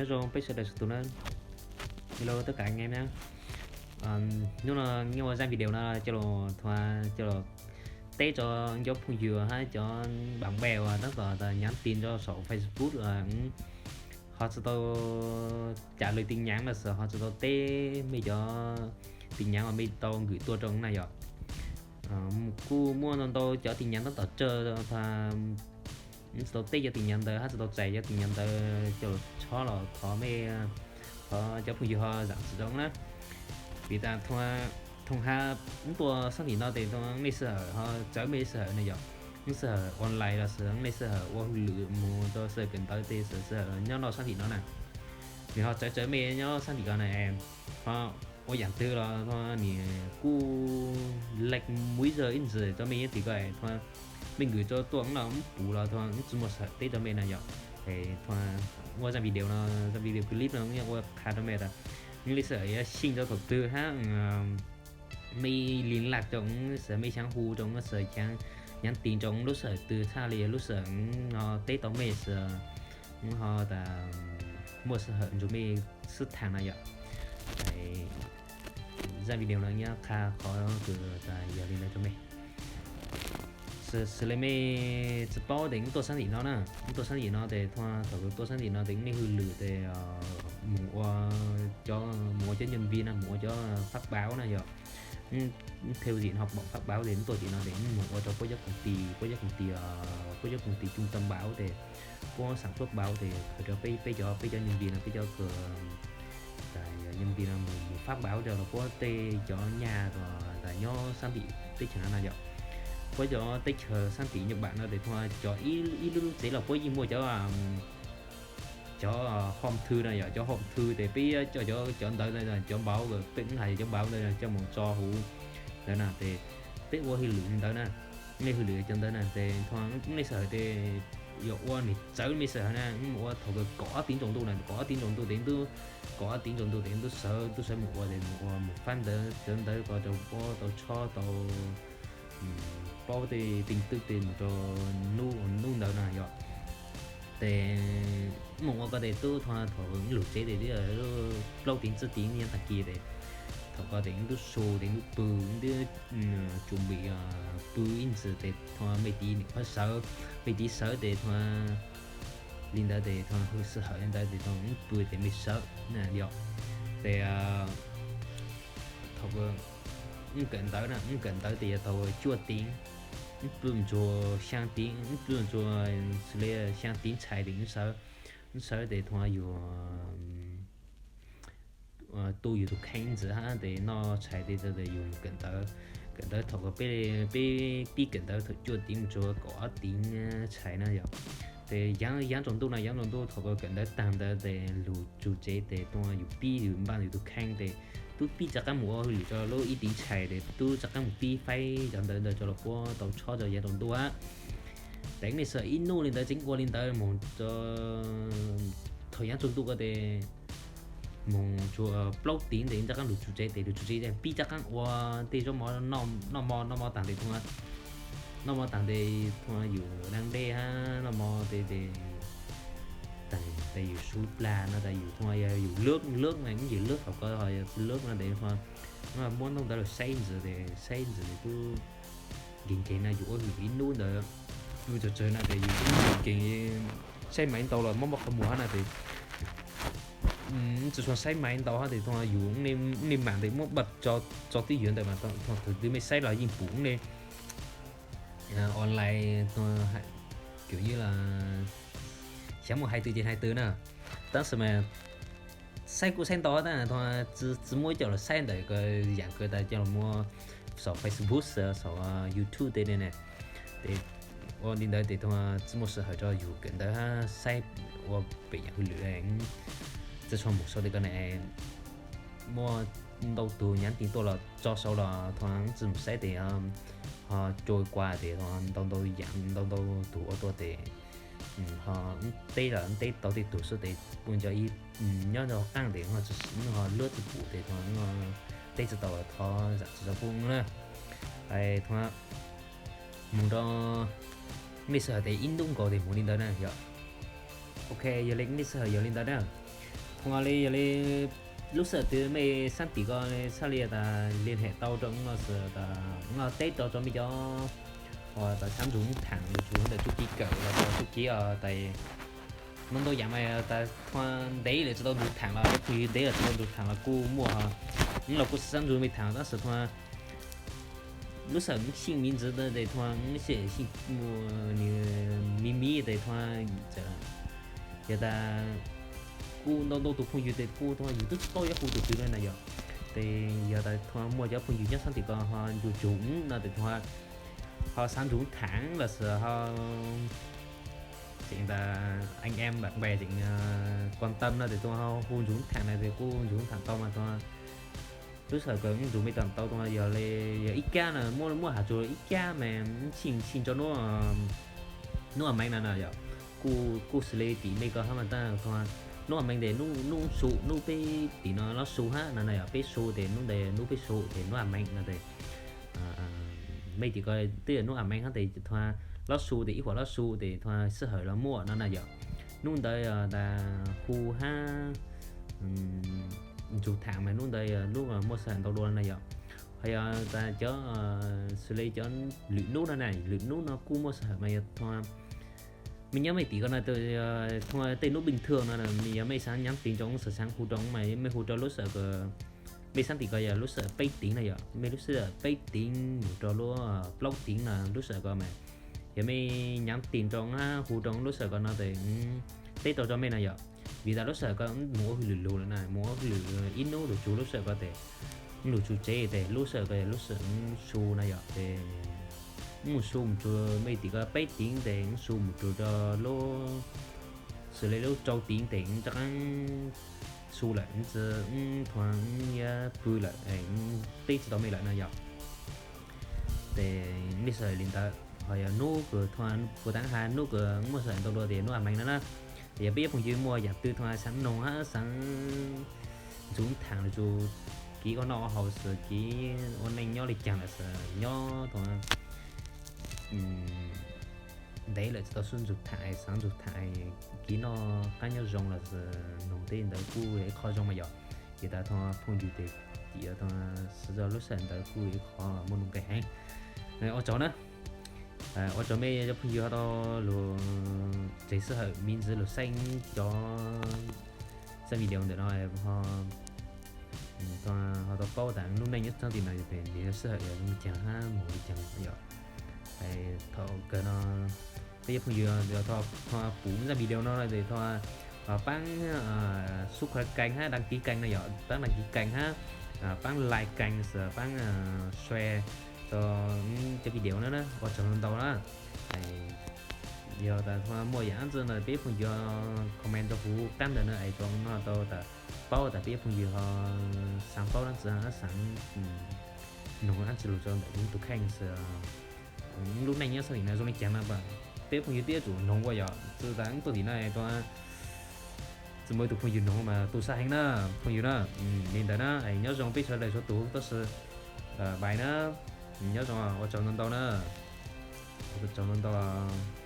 Zoo peb sawv daws txhua tus na. Hello tất cả anh em nhé. Hnub no nyob ua zaj video no coj los thua, coj los teb rau cov phooj ywg hab cov bạn bè uas tab tom nhắn tin rau saum Facebook, ho tsis tau trả lời tin nhắn los sis ho tsis tau teb mej cov tin nhắn uas mej tau gửi tuaj rau na yom. Kuj muaj ntau ntau cov tin nhắn tab tom tsawg, tsis tau teb cov tin nhắn ntawd hab tsis tau txais cov tin nhắn ntawd, coj los txhob los thov mej, thov cov phooj ywg ho zam txim rau na. Vim tas thoom ha, wb tuaj sab ntim no tes nej sij hawm ho txawv mej sij hawm na yom. Wb sij hawm online los sis nej sij hawm ua hauj lwm mus rau sij hawm kawm ntawv tes sij hawm nyob noj sab ntim no na. Nws ho txawv txawv mej nyob sab ntim no na, ho ua yam twg los nws kuj laij muaj ib zaug ib ntsis rau mej nyob tim ko, mej gửi rau tuaj no wb pum los wb tsis muaj sij hawm teb rau mej na yom. Ua zaj video no, zaj video clip no ua qha rau mej tas nej sij hawm yuav xyeej rau thaum twg hab mej li laj rau wb, mej xyaav hu rau wb, xyaav nhắn tin rau wb lub sij hawm twg txhaj li lub sij hawm wb ho teb tau mej, wb ho tas muaj sij hawm nrug mej sib thaam na yom. Zaj video no nyob qha qhov kws tas yog li ntawd rau mej. Xws le mej tsis paub tes wb tuaj sab ntim no na, wb tuaj sab ntim no tes thaum kws tuaj sab ntim no tes wb nej hauj lwm tes mus ua cov, mus ua cov nhân viên na, mus ua cov phát báo na yom. Theo diện học bổng phát báo tes wb tuaj tim no tes wb mus ua rau puab cov công ty, puab cov công ty, puab cov công ty trung tâm báo tes, puab sản xuất báo tes khaws rau peb, peb cov, peb cov nhân viên no, peb cov kws nhân viên no mus, mus phát báo rau puab tej cov nyaj uas nyob sab ntim teb chaws no na yom. Puab cov teb chaws sab ntim Nhật Bản no tes thaum cov ib lub lub tsev los puab yeej muaj cov, cov hòm thư na yom, cov hòm thư tes peb coj cov, cov ntawv ntawd, cov npauv, peb wb hais cov npauv ntawd coj mus tso huv ntawd na tes peb ua hauj lwm ntawd na, nej hauj lwm cov ntawd na tes thaum nej sij hawm tes yuav ua nws txawv mej sij hawm na, wb mus ua thaum kws kaum ob teev tsaus ntuj na, kaum ob teev tsaus ntuj tes wb, kaum ob teev tsaus ntuj tes wb tub sawv, tub sawv mus ua tes mus ua mus phát ntawv, cov ntawv ko rau puab tau tshawb tau paub tej tin tức tes mus rau hnub, hnub ntawd na yom. Tes wb mus ua ko tes tub thaum, thaum wb lub tsev tes twb plaub teev tsib teev nyob tag kis tes thaum ko tes wb tub su tes wb pw, wb twb tsuas npis pw ib ntsis tes thaum mej tiv nim qhuav sawv, mej tiv sawv tes thaum li ntawd tes thaum sij hawm li ntawd tes thaum wb pw tes mej sawv na yom. Tes thaum wb kawm ntawv na, wb kawm ntawv tes yog thaum cuaj teev, wb pw mus txug xyaa teev, wb pw mus txug xws li xyaa teev tshais tes wb sawv, wb sawv tes thaum yus tu yus tus kheej ntxiv hab tes noj tshais tes yus kawm ntawv. Kawm ntawv thaum ko peb, peb pib kawm ntawv thaum cuaj teev mus txug kaum ob teev tshais na yom. Tes yaav, yaav tsaus ntuj na, yaav tsaus ntuj thaum ko kawm ntawv taag ntawd tes lug txug tsev tes thaum yus pib yus npaj yus tus kheej tes tub pib rov qaab mus ua hauj lwm rau lub ib teev tshais tes tub rov qaab mus pib faib cov ntawv ntawd rau lawv puab tau tshawb rau yaav tsaus ntuj hab. Tes nej sij hawm ib nub li ntawd tseem ua li ntawd mus thaum yaav tsaus ntuj ko tes mus txug plaub teev tes rov qaab lug txug tsev tes lug txug tsev tes pib rov qaab ua tej zaub mov, noj mov, noj mov taag tes thaum, noj mov taag tes thaum yus dlaab dlej hab noj mov tes, tes taag tes yus sub plag no tas yus thaum yog yus lwb, lwb na, yus lwb thaum ko yog lwb no tes thaum muab ntaub ntawv los saib ntxiv tes saib ntxiv tes tub nkeeg nkeeg na yus ua hauj lwm ib nub ntawd, nub tsawg tsawg na tes yus tub nkeeg nkeeg saib maiv ntau los mob mob qhov muag hab na tes tsi tshua saib maiv ntau hab tes thaum yus ua nej maam tes muab npaj tso twb ywv ntawd mas thaum twg mej saib los yeej pum ua online kiểu như là xav muaj hais twg ces hais twg na. Tab sis mas saib kuj saib ntau hab tab sis tsi muab coj los saib ntawm ko yaam ko tas coj los muaj saum Facebook, saum YouTube tej ne. Tes ua li ntawd tes thaum tsi muaj sij hawm rau yus kawm ntawv hab saib ua pem yaam hauj lwm, tsi tshua mus saib tes ko ne. Muaj ntau tug nyav tis tuaj los tso saud los thaum tsi mus saib tes ho cua kua tes ntau ntau yaam ntau ntau tug ua tuaj tes ho teb los teb tau tej tug xwb tes puj nco ib nyob rau qaab tes ho lwb tsi pum tes thaum teb tsi tau los thov zaam tsi tau puj na. Thaum mus rau nej sij hawm tes ib nub nkaus tes mus li ntawd na yom. Ok, yog li nej sij hawm yog li ntawd na. Ua li yog li lub sij hawm twg mej xaab tim ko txhaj li tas lia hem tau rau wb no xwb tas wb teb rau rau mej cov uas tas xaab ntsug wb thaam los tsuas ntawm txuj kev kawm los txuj kev tas ntau ntau yaam mas tas thua ntev lawm tsi tau ntsug thaam los phooj ywg ntev lawm tsi tau ntsug thaam los kuj muaj, wb los kuj xaab ntsug mej thaam tab sis thua lub sij hawm wb xyeej miv ntxiv tes thua wb xyeej miv miv tes thua yog tas kuj ntau ntau tus phooj ywg tes kuj thua yug twb tsis paub yuav hu tus twg na yom. Tes yog tas thua muaj cov phooj ywg nyob xaab tim ko ho ntsug ntsug wb no tes thua ho xaab ntsug thaam los sis ho tseem tas anh em bạn bè tseem quan tâm no tes thua ho hu ntsug thaam na tes kuj ntsug thaam tau mas thua lub sij hawm ko wb ntsug mej tau tau thua yog li yog ib kab na muaj muaj has tsuag ib kab mas wb xyeej xyeej rau nub a meej na na yom. Kuj xws li tim mej ko hab mas tab thua nub a meej tes nub su nub peb tim no lob su hab no na yom, peb su tes nub ntawd nub peb su tes nub a meej no tes mej tim ko twb yog nub a meej hab tes thua lob su tes ib huam lob su tes thua sij hawm los muaj no na yom. Nub ntawd tas hu hab ntsug thaam mas nub ntawd nub muaj sij hawm ntau dua na yom. Ho yog tas cov xws li cov lwm nub no na, lwm nub no kuj muaj sij hawm mas yog thua mej nyob mej tim ko no thua tej nub bình thường no yog mej xav nhắn tin rau wb xav xav hu rau wb mas mej hu rau lub sij hawm ko mej xaab tim ko yog lub sij hawm peb teev na yom, mej lub sij hawm peb teev mus rau lub plaub teev no lub sij hawm ko mas yog mej nhắn tin rau wb hab hu rau wb lub sij hawm ko no tes teb tau rau mej na yom. Vim tas lub sij hawm ko wb mus ua hauj lwm lug lawm na, mus ua hauj lwm ib nub lug tsug lub sij hawm ko tes wb lug tsug tsev tes lub sij hawm ko yog lub sij hawm wb su na yom. Tes wb mus su mus tsug mej tim ko peb teev tes wb su mus tsug rau lub xws li lub rau teev tes wb rov qaab su lawm, wb tsi, wb thua wb yuav pw lawm, wb teb tsi tau mej lawm no yom. Tes mej sij hawm li ntawd ho yog nub kws thua puas tas has nub kws muaj sij hawm ntau dua tes nub a meej no na. Yog peb cov phooj ywg muaj yaam twg thua xaav noog hab xaav ntsug thaam lug tsug kev ua noj ua haus xwb, kev ua neej nyob li caag lawm xwb, nyob thua ntev lawm tsi tau xub ntsug thaam, xaav ntsug thaam kev noj qab nyob zoo los noog tej ntawd kuj ib qho zoo mas yom. Ces tas thua phooj ywg tes tim thua xav zog lub sij hawm ntawd kuj ib qho muaj nuj nqis heev. Ua tsaug na, ua tsaug mej cov phooj ywg ho tau lug tseg sij hawm miv ntxiv lug saib cov, saib video ntawm no ho tau paub tas lub neej nyob txheej tim no yog nws sij hawm yog zoo li caag hab moog li caag yom. Thaum kawg no peb cov phooj ywg yog thua pum zaj video no tes thua paab subscribe kênh hab đăng ký kênh no yom, paab đăng ký kênh hab paab like kênh, paab share rau cov video no na, ua tsaug ntau na. Yog tas thua muaj yaam dlaab tsi no peb cov phooj ywg comment rau huv qab ntawm no es rau no tau tas paub tas peb cov phooj ywg ho xaav paub dlaab tsi hab xaav noog dlaab tsi lug rau ntawm tus kheej xwb. Lub neej nyob txheej tim no zoo li caag no peb phooj ywg twb yuav tsum noog ua yom, tsi tas wb tuaj tim no rau tsi muaj ib tug phooj ywg noog mas tu sab heev na phooj ywg na. Li ntawd na, nyob zoo peb sawv daws txhua tus tab sis bye na, nyob zoo, ua tsaug ntau ntau na, ua tsaug ntau ntau.